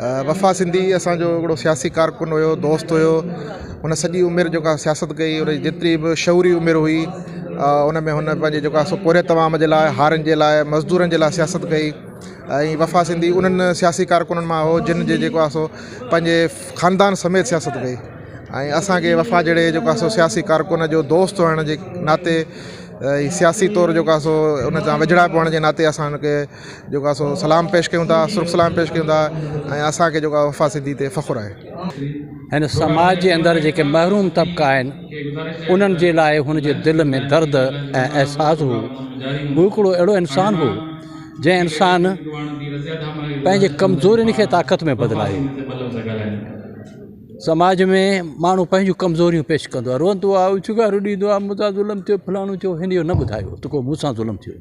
وفا سنڌي اسان جو هڪڙو سياسي ڪارڪن هيو دوست هيو هن سڄي عمر جيڪا سياست ڪئي ان جي جيتري به شعوري عمر هئي ان ۾ هن پنهنجي جيڪو آهي سو پورهيت عوام جي لاءِ هارين جي لاءِ مزدورن جي لاءِ سياست ڪئي ۽ وفا سنڌي انهن سياسي ڪارڪنن مان هو جن جي جيڪو آهي سو پنهنجي خاندان سميت سياست ڪئي ۽ اسان کي وفا جهڙي جيڪو آهي سو سياسي ڪارڪن جو دوست هئڻ جي ناتي ۽ سياسي طور جيڪو آهي سو ان سان ويجهڙائپ هئڻ جي ناتي اسان ان کي جيڪو آهي سو سلام پيش ڪيون ٿا سرخ سلام پيش ڪيون ٿا ۽ اسان کي جيڪو آهي وفا سنڌي تي فخر آهي. هن سماج جي اندر جيڪي محروم طبقا آهن انهن جي لاء هن جي دل ۾ درد ۽ احساس هو. هو هڪڙو اهڙو انسان هو جنهن انسان پنهنجي ڪمزورين کي طاقت ۾ بدلايو. سماج ۾ ماڻهو پنهنجون ڪمزوريون پيش ڪندو آهي روئندو آهي اوڇنگارون ڏيندو آهي مون سان ظلم ٿيو فلاڻو ٿيو هن اهو نه ٻڌايو ته ڪو مون سان ظلم ٿيو.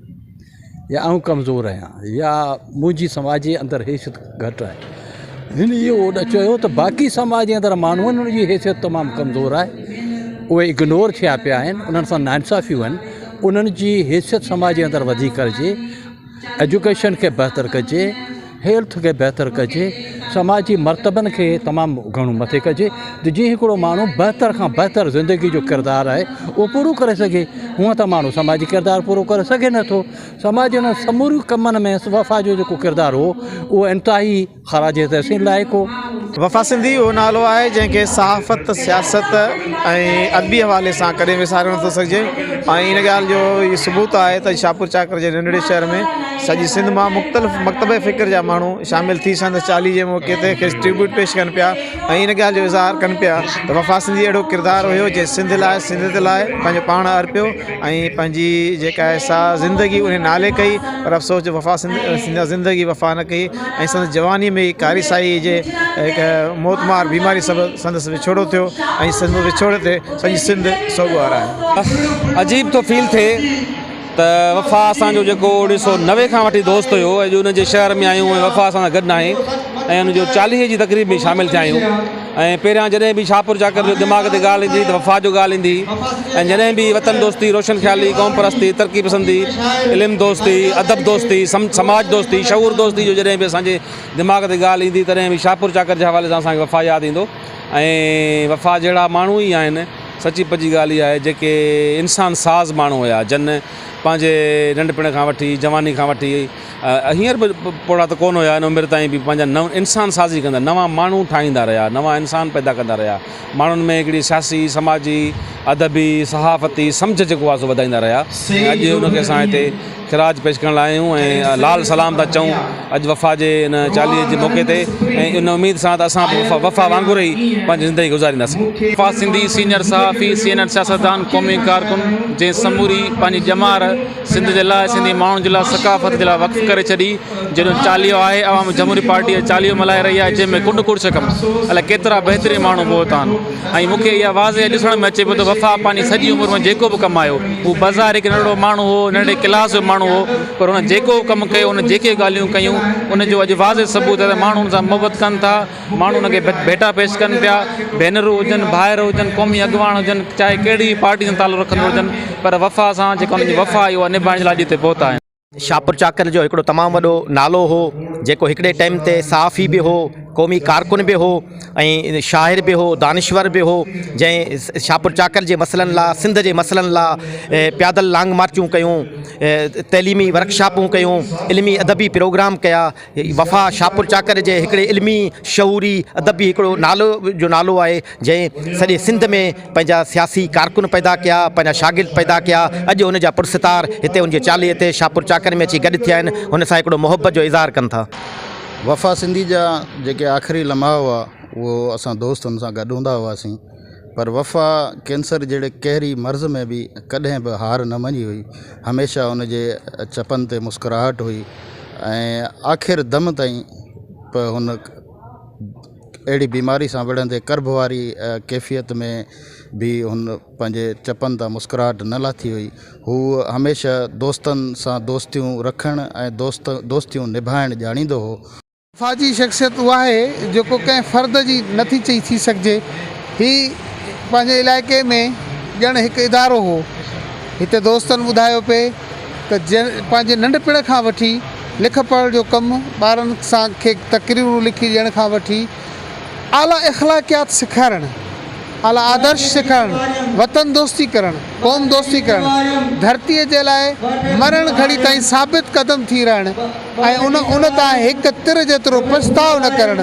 يا آئون ڪمزور آهيان يا منهنجي سماج جي اندر حيثيت گهٽ آهي هن اهو نه چيو ته باقي سماج جي اندر ماڻهو آهن انهن جي حيثيت تمام ڪمزور آهي اهي اگنور ٿيا پيا آهن انهن سان ناانصافيون آهن انهن جي حيثيت سماج جي اندر وڌيڪ ڪرجي ايجوڪيشن کي بهتر ڪجي هيلٿ کي بهتر ڪجي، سماجي مرتبن کي تمام گهڻو مٿي ڪجي ته جيئن هڪڙو ماڻهو بهتر کان بهتر زندگي جو ڪردار آهي اهو پورو ڪري سگهي هونئن ته ماڻهو سماجي ڪردار پورو ڪري سگهي نٿو سماج جي انهن سموري ڪمن ۾ وفا جو جيڪو ڪردار هو اهو انتهائي خراج تحسين لائق هو. وفا سنڌي اهو نالو آهي جنهن کي صحافت، سياست ۽ ادبي حوالي سان ڪڏهن وساري نٿو سگهجي ۽ ان ڳالهه جو هي ثبوت آهي ته شاهپور چاڪر جي ننڍڙي شهر ۾ سڄي سنڌ مان مختلف مڪتبه فڪر جا ماڻهو شامل ٿي سندس چاليهي جي موقعي تي کيس ٽريبيوٽ پيش ڪن پيا ۽ ان ڳالهه جو اظهار ڪن پيا ته وفا سنڌي اهڙو ڪردار هيو جنهن سنڌ لاء سنڌيت لاء پنهنجو پاڻ ارپيو ۽ پنهنجي جيڪا آهي سا زندگي ان نالي ڪئي پر افسوس جو وفا سنڌ زندگي وفا نه ڪئي ۽ سندس جواني ۾ ئي ڪاري سائي جي هڪ موتمار بيماري سبب سندس وڇوڙو ٿيو ۽ سندس وڇوڙي تي سڄي سنڌ سوڳوار آهي. عجيب ٿو فيل ٿئي ته وفا اسان جو جيڪو 1990 کان وٺي دوست هيو اڄ ان جي شهر ۾ آهيون ۽ وفا اسان سان گڏ ناهي ۽ ان جو چاليهي جي تقريب ۾ شامل ٿيا آهيون ۽ پهريان جڏهن به شاهپور چاڪر جو دماغ تي ڳالهه ايندي ته وفا جو ڳالهه ايندي ۽ جڏهن به وطن دوستي روشن خيالي قوم پرستي ترقي پسندي علم دوستي ادب دوستي سماج دوستي شعور دوستي جو جڏهن به اسان جي دماغ تي ڳالهه ايندي تڏهن به شاهپور چاڪر جي حوالي سان اسان کي وفا ياد ايندو ۽ وفا جهڙا ماڻهو ئي آهن سچي پچي ڳالهه اها آهي جيڪي انسان ساز ماڻهو هيا جن پنهنجي ننڍپڻ کان وٺي جواني کان وٺي هينئر به پوڙها ته ڪونه هيا ان عمر تائين به پنهنجا نو انسان سازي ڪندا نوان ماڻهو ٺاهيندا رهيا نوان انسان پيدا ڪندا رهيا ماڻهن ۾ هڪڙي سياسي سماجي ادبي صحافتي سمجهه جيڪو آهي سو وڌائيندا رهيا ۽ اڄ ان کي اسان هتي خراج پيش ڪرڻ لاء آيا آهيون ۽ لال سلام ٿا چئون اڄ وفا جي ان چاليهي جي موقعي تي ۽ ان اميد سان ته اسان به وفا وانگر ئي پنهنجي زندگي گذارينداسين. وفا سنڌي سينئر صحافي، سينئر سياستدان، قومي ڪارڪن جنهن سموري پنهنجي ڄمار سنڌ جي لاء، سنڌي ماڻهن جي لاء، ثقافت جي لاء وقف ڪري ڇڏي، جنهن جو چاليهو آهي، عوام جمهوري پارٽي جو چاليهو ملهائي رهي آهي جنهن ۾ ڪنڊ ڪڙڇ کان الائي ڪيترا بهترين ماڻهو پهتا آهن. ۽ مون کي اها واضح ڏسڻ ۾ اچي پيو ته وفا پنهنجي سڄي عمر ۾ جيڪو به ڪمايو هو بظاهر هڪ ننڍڙو ماڻهو هو ننڍڙي ڪلاس جو ماڻهو هو پر هن جيڪو به ڪم ڪيو هن جيڪي ڳالهيون ڪيون ان جو اڄ واضح ثبوت آهي ته ماڻهو هن سان محبت ڪن ٿا ماڻهو هن کي ڀيٽا پيش ڪن پيا ڀينرون هجن ڀائر هجن قومي اڳواڻ هجن چاهي ڪهڙي به پارٽي سان تعلق رکندڙ هجن پر وفا سان جيڪا هن جي وفا آهي اها نڀائڻ جي لاء اڄ هتي پهتا آهن. شاهپور چاڪر جو هڪڙو تمام وڏو نالو هو جيڪو هڪڙي ٽائيم تي صحافي به هو قومي ڪارڪن به هو ۽ شاعر به هو دانشور به هو جنهن شاهپور چاڪر جي مسئلن لاء سنڌ جي مسئلن لاء پيادل لانگ مارچون ڪيون تعليمي ورڪشاپون ڪيون علمي ادبي پروگرام ڪيا وفا شاهپور چاڪر جي هڪڙي علمي شعوري ادبي هڪڙو نالو جو نالو آهي جنهن سڄي سنڌ ۾ پنهنجا سياسي ڪارڪن پيدا ڪيا، پنهنجا شاگرد پيدا ڪيا، اڄ ان جا پرستار هتي ان جي چاليهي تي شاهپور چاڪر ۾ اچي گڏ ٿيا آهن، هن سان هڪڙو محبت جو اظهار ڪن ٿا. وفا سنڌي جا جيڪي آخري لمحا هئا اهو اسان دوست هن سان گڏ هوندا هئاسين پر وفا ڪينسر جهڙي قهري مرض ۾ به ڪڏهن به هار نه مڃي هئي هميشه ان جي چپن تي مسڪراهٽ هئي ۽ آخر دم تائين به هن اهڙي بيماري سان وڙهندي ڪرب واري ڪيفيت ۾ به هن پنهنجي چپن تان مسڪراهٽ نه لاٿي هئي. هو هميشه دوستن سان دوستيون رکڻ ۽ دوست دوستيون نڀائڻ ڄاڻيندو هو. وفا جي شخصيت اها آهي جيڪو ڪنهن فرد جي نه ٿي چئي ٿي سگهجي. هي پنهنجي علائقي ۾ ڄڻ هڪ ادارو هو. هتي دوستن ٻڌايو پئي ته پنهنجي ننڍپڻ کان وٺي لک پڙهه جو ڪم، ٻارن سان کي تقريرون لکي ڏيڻ کان وٺي اعليٰ اخلاقيات سيکارڻ، اعليٰ آدرش سيکارڻ، وطن دوستي ڪرڻ، قوم دوستي ڪرڻ، ڌرتيء جي لاء مرڻ گهڙي تائين ثابت قدم ٿي رهڻ ۽ ان ان تان هڪ تر جيترو پڇتاء نه ڪرڻ،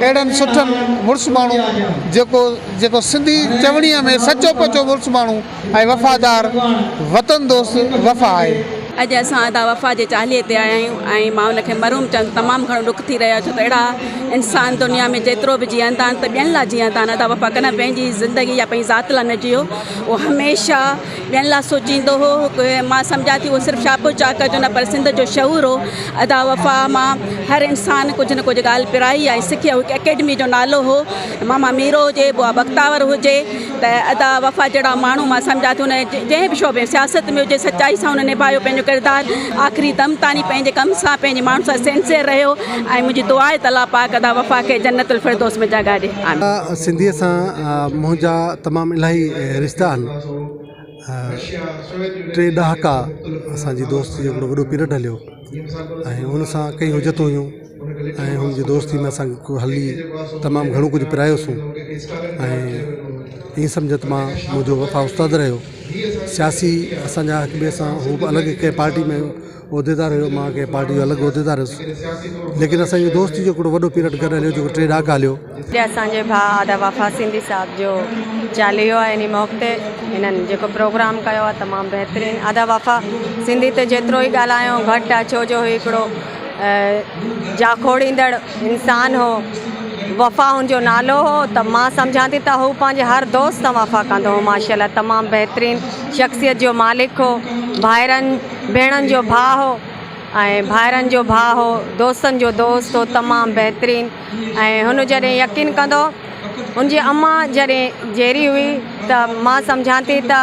اهڙن سٺن مڙس ماڻهو جيڪو جيڪو سنڌي چوڻيء ۾ سچو پچو مڙس ماڻهو ۽ وفادار وطن دوست وفا آهي. اڄ اسان ادا وفا جي چاليهي تي آيا آهيون ۽ مان ان کي مرحوم چوندس تمام گهڻو ڏک ٿي رهيو آهي ڇو ته اهڙا انسان دنيا ۾ جيترو به جيئندا آهن ته ٻين لاء جيئندا آهن ادا وفا ڪڏهن پنهنجي زندگي يا پنهنجي ذات لاء نه جيئو اهو هميشه ٻين لاء سوچيندو هو مان سمجهان ٿي اهو صرف شاهپور چاڪر جو نه پر سنڌ جو شعور هو ادا وفا مان هر انسان ڪجهه نه ڪجهه ڳالهه پرائي ۽ سکي هڪ اڪيڊمي جو نالو هو ماما ميرو هجي بوا بختاور هجي ته ادا وفا جهڙا ماڻهو مان سمجهان ٿي ان جنهن به شعبي ۾ سياست ۾ هجي سچائي سان هن نڀايو پنهنجو ڪردار آخري دم تائين پنهنجي ڪم سان پنهنجي ماڻهن سان سنسيئر رهيو ۽ منهنجي دعا آهي ته الله پاڪ ادا وفا کي جنت الفردوس ۾ جڳهه ڏي آمين. سنڌيء سان منهنجا تمام الاهي رشتا آهن. ٽي ڏهاڪا اسان جي دوستي جو هڪڙو وڏو پيريڊ هليو ۽ ان سان ڪئي حجتون هيون ۽ هن جي دوستي ۾ اسان هلي تمام گهڻو ڪجهه پرايوسون ۽ ائين سمجهه ته مان منهنجو وفا استاد رهيو سياسي اسان جا هڪ ٻئي سان هو به الڳ ڪنهن پارٽي ۾ عهديدار هيو مان ڪنهن پارٽي جو الڳ عهديدار هيس ليڪن اسان جي دوستي جو هڪڙو وڏو پيريڊ گڏ هليو جيڪو ٽي ڏهاڪا هليو. اڄ اسان جي ڀاء ادا وفا سنڌي صاحب جو چاليهو آهي انهي موقعي تي هنن جيڪو پروگرام ڪيو آهي تمام بهترين ادا وفا سنڌي تي جيترو ئي ڳالهايون گهٽ آهي ڇو جو هي هڪڙو جاکوڙيندڙ انسان هو وفا هن جو نالو هو ته مان سمجهان ٿي ته هو پنهنجي هر دوست سان وفا ڪندو هو ماشاءالله تمام بهترين شخصيت جو مالڪ هو ڀائرن ڀيڻن جو ڀاء هو ۽ ڀائرن جو ڀاء هو دوستن جو دوست هو تمام بهترين ۽ هن جڏهن يقين ڪندو هن جي امان جڏهن جيئري هئي ته مان سمجهان ٿي ته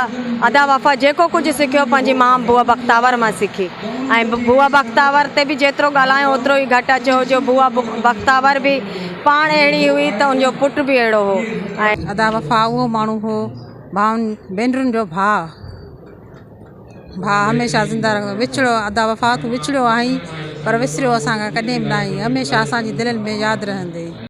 ادا وفا جيڪو ڪجهه سکيو پنهنجي ماء بوء بختاور مان سکي ۽ بوء بختاور تي به جيترو ڳالهايو اوترو ئي گهٽ اچو جو بوء بختاور به پاڻ اهڙي هئي ته ان جو پٽ به اهڙو هو ۽. ادا وفا اهو ماڻهو هو ڀائن ڀينرن جو ڀاء. ڀاء هميشه زنده رهندو وڇڙيو ادا وفا تون وڇڙيو آهين پر وسريو اسان کان ڪڏهن به ناهين هميشه اسان جي دلين ۾ ياد رهندين.